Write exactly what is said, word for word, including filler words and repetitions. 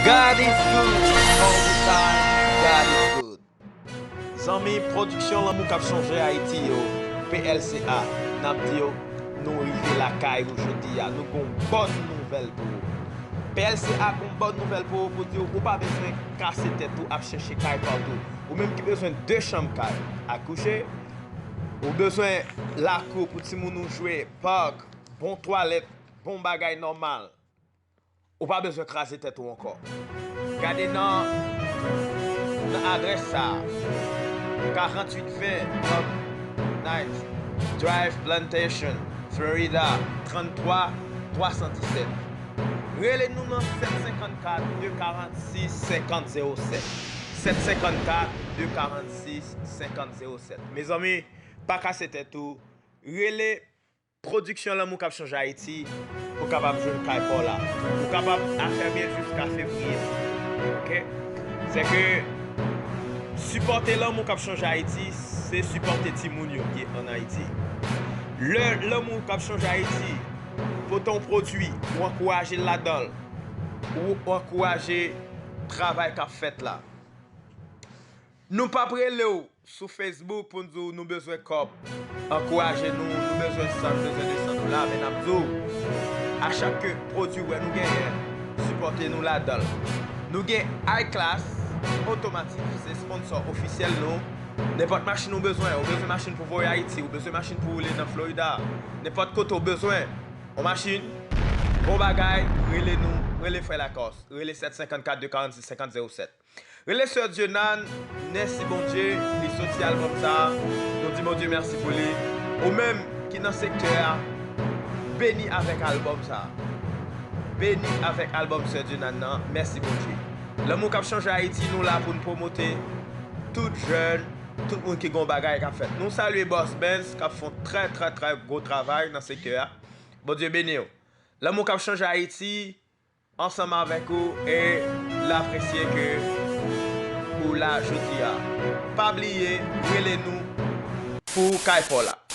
God is good all the time. God is good. Zanmi, pwodiksyon Lanmou k ap chanje Ayiti yo, P L C A, n ap di yo, nou rive lakay ou jodi a. Nou gon bòn nouvèl pou ou. P L C A gon bòn nouvèl pou ou, pou di w, ou pa bezwen kase tèt ou ap chèche kay pa w tou. Ou menm ki bezwen de chanm kay ak kouche, ou bezwen lakou pou timoun ou jwe, pak, bon twalèt, bon bagay nòmal. Ou pa bezwen kraze tèt ou ankò. Gade nan, nan adrès sa a, karanntuit ven Van Nuys Drive, Plantation, Florida, tranntwa twa san disèt. Rele nou nan sèt senkannkat de karannsis senkant zewo sèt. Sèt senkannkat de karannsis senkant zewo sèt. Mezanmi, pa kase tèt ou. Rele pwodiksyon Lanmou k ap chanje Ayiti, ou kapab jwenn kay pa w la. Ou kapab afèm jiska fevriye. Oke? Sèke sipòte Lanmou k ap chanje Ayiti, se sipòte timoun yo ki ann Ayiti. Lè Lanmou k ap chanje Ayiti pote yon pwodui, ou ankouraje l ladan l, ou ankouraje travay k ap fèt la. Nou p ap rele w sou Facebook pou n di w nou bezwen kòb, ankouraje nou, nou bezwen sa, nou bezwen de sa, nou la, men n ap di w, a chak ke pwodui w wè nou genyen, sipòte nou ladan l. Nou gen iClass Automotive, se sponsò ofisyèl nou. Nenpòt machin ou bezwen, ou bezwen machin pou voye Ayiti, ou bezwen machin pou woule nan Florida, nenpòt kote ou bezwen yon machin, bon bagay, rele nou, rele frè Lacoste, rele sèt senkannkat de karannsis senkant zewo sèt. Rele sè Dieunane, mèsi Bondye, li soti albòm sa a. Nou di Bondye mèsi pou li. Ou menm ki nan sektè a, beni avèk albòm sa a. Beni avèk albòm sè Dieunane nan, mèsi Bondye. Lanmou k ap chanje Ayiti, nou la pou n pwomote tout jèn, tout moun ki gon bagay k ap fèt. Nou salye Boss Benz k ap fè yon trè, trè, trè gwo travay nan sektè a. Bondye beni w. Lanmou k ap chanje Ayiti, ansanm avèk ou e l apresye ke ou la jodi a. Pa bliye, rele nou pou kay pa w la.